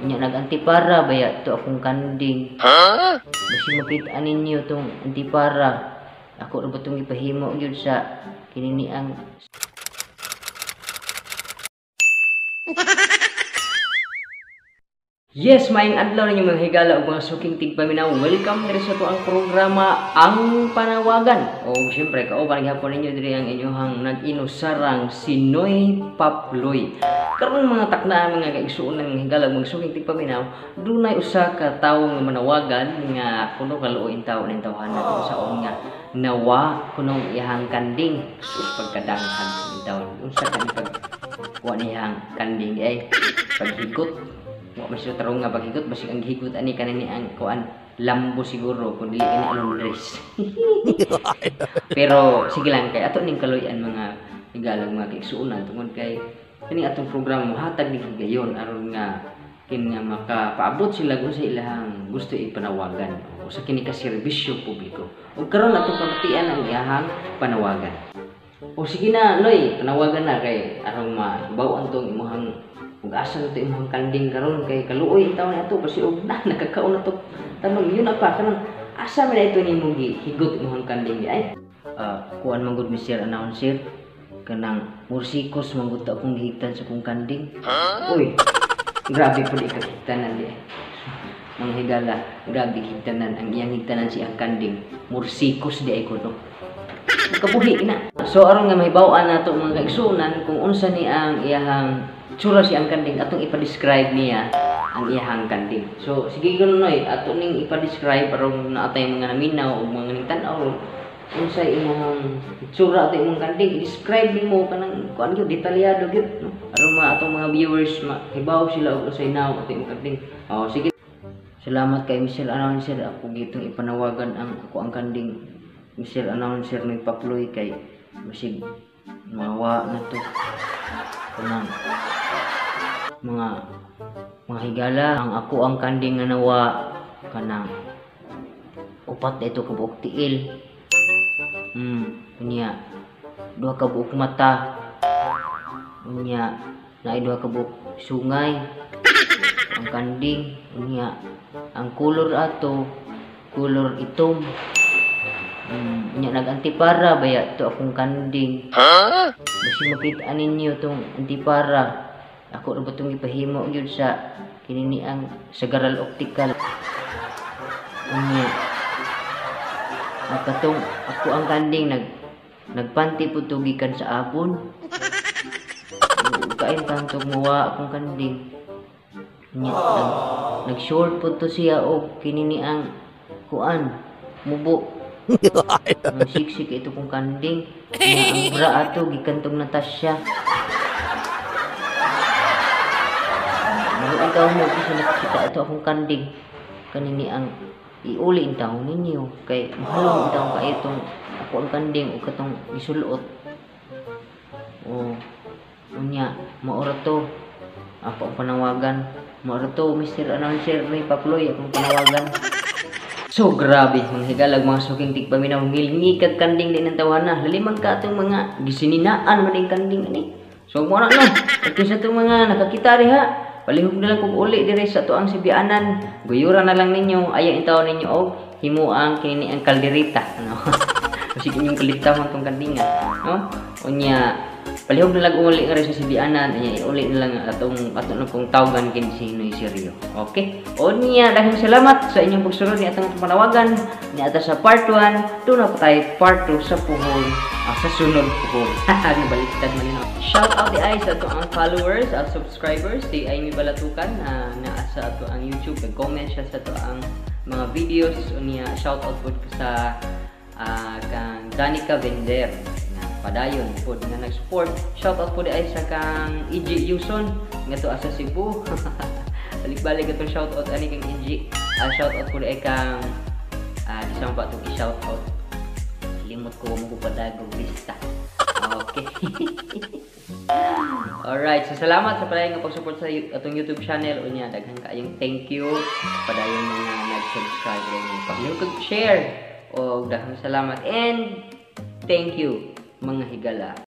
Nya nag-antipara baya to akong kanding. Basi makita ninyo tong antipara. Ako ra ba tong ipahimo gyud sa kinini ang Yes, maayong adlaw ninyo mga higala ug mga suking tigpaminaw. Welcome diri sa atoang programa Ang Panawagan. O siyempre kauban gihapon ninyo diri ang inyong nag-inusarang si Noy Paploy. Karon mga taknaan mga kaigsuonan mga higala ug mga suking tigpaminaw, dunay usa ka tawo nga manawagan nga kuno kaluoy tawo ning tawhana unsaon nga nawa kuno iyang kanding. Sus, pagkadanghag ning tawon. Unsa kani pag kuha niyang kanding ay paghigot. Wa man siya tarong nga paghigot, basig ang gihigot ani kanini ang kuan lambo siguro kun dili kini anong dress. Pero sige lang kay ato ning kaluy-an mga higalang mga kaigsuonan tungod kay kini atong programa mohatag ning higayon aron nga kini nga makapaabot sila kung sa ilahang gusto ipanawagan o sa kini ka serbisyo publiko. Ug karon atong pamatian ang iyahang panawagan. O sige na Noy, panawagan na kay aron mabaw-an tong imong ug asa na to imong kanding karon kay kaluoy ang taon ato kasi og na nakakaon na to tanong yun na pa karon asa man ito nimo gihigot imong kanding di ay kuan man gud Mr. Announcer kanang mursikos man gud ta akong gihigtan sa akong kanding. Uy, grabe pud ikahigtanan di ay. Mga higala, grabe higtanan ang iyang higtanan si ang kanding mursikos di ay kuno. Kabuhi na. So aron nga mahibaw-an nato mga kaigsuonan kung unsa ni ang iyahang tsura si ang kanding, atong ipa-describe niya ang iyahang kanding. So sige gano'n Noy, ato ning ipa-describe aron naatay mga naminaw o mga ningtan-aw unsay imong tsura ato imong kanding, i-describe nimo kanang kuan gyud detalyado gyud no, aron mga atong mga viewers mahibaw sila og unsay naw ato imong kanding. Oh sige. Salamat kay Mr. Announcer, ako gitong ipanawagan ang ako ang kanding Mr. Announcer Noy Paploy kay masig mawa na to kanang mga higala ang ako ang kanding nga nawa kanang upat na ito kabuok tiil, unya duha ka buok mata, unya naay duha ka buok sungay ang kanding, unya ang kolor ato kolor itom. Unya nag-antipara baya to akong kanding. Basi makita ninyo tong antipara. Ako ra ba tong ipahimo gyud sa kinini ang Sagaral Optical. Unya katong ako ang kanding nagpanti pud to gikan sa abon. Kain tantog muwa akong kanding. Unya nag-short pud to siya og kinini ang kuan mubo. Ang siksik ito kong kanding. Unya ang bra ato gikan tong Natasha. Maluoy taon mo kasi nakita ito akong kanding. Kanini ang iuli in taon ninyo kay mahalong taon ka itong ako ang kanding o katong gisulot. O unya maura to ako ang panawagan. Maura to Mr. Announcer Noy Paploy akong panawagan. So grabe mga higalag mga suking tigpaminaw, ngilngi kag kanding din ang tawhana. Lalimang ka atong mga gisininaan man ning kanding ani. So mo na no, at sa itong mga nakakita diha, palihog na lang kog uli diri sa atoang sibianan. Guyura na lang ninyo, ayaw intaw ninyo og himuang kini ang kalderita, no. Basig inyong kalitawan tong kandinga, no? Unya palihog na lang uli nga sa sibianan, unya iuli na lang atong ato na kong tawagan kini si Noy Seryo. Okay? Unya daghang salamat sa inyong pagsunod ni atong panawagan ni ata sa part 1, doon na pa tayo part 2 sa puhon, sa sunod puhon. Nabaliktad man nino. Shout out di ay sa atong ang followers at subscribers si Amy Balatukan na naa sa ato ang YouTube, nag-comment siya sa ato ang mga videos. Unya shout out pud sa kang Danica Vender na padayon pud nga nag-support. Shout out pud ay sa kang EG Yuson nga to asa Cebu. Balik-balik atong shout out ani kang EG. Shout out pud ay kang di pa atong i-shout out. Limot ko mo padagog lista. Okay. Alright, so salamat sa padayon nga pag-support sa atong YouTube channel. Unya daghan kaayong thank you padayon mga nag-subscribe rin, pag share og daghang salamat and thank you mga higala.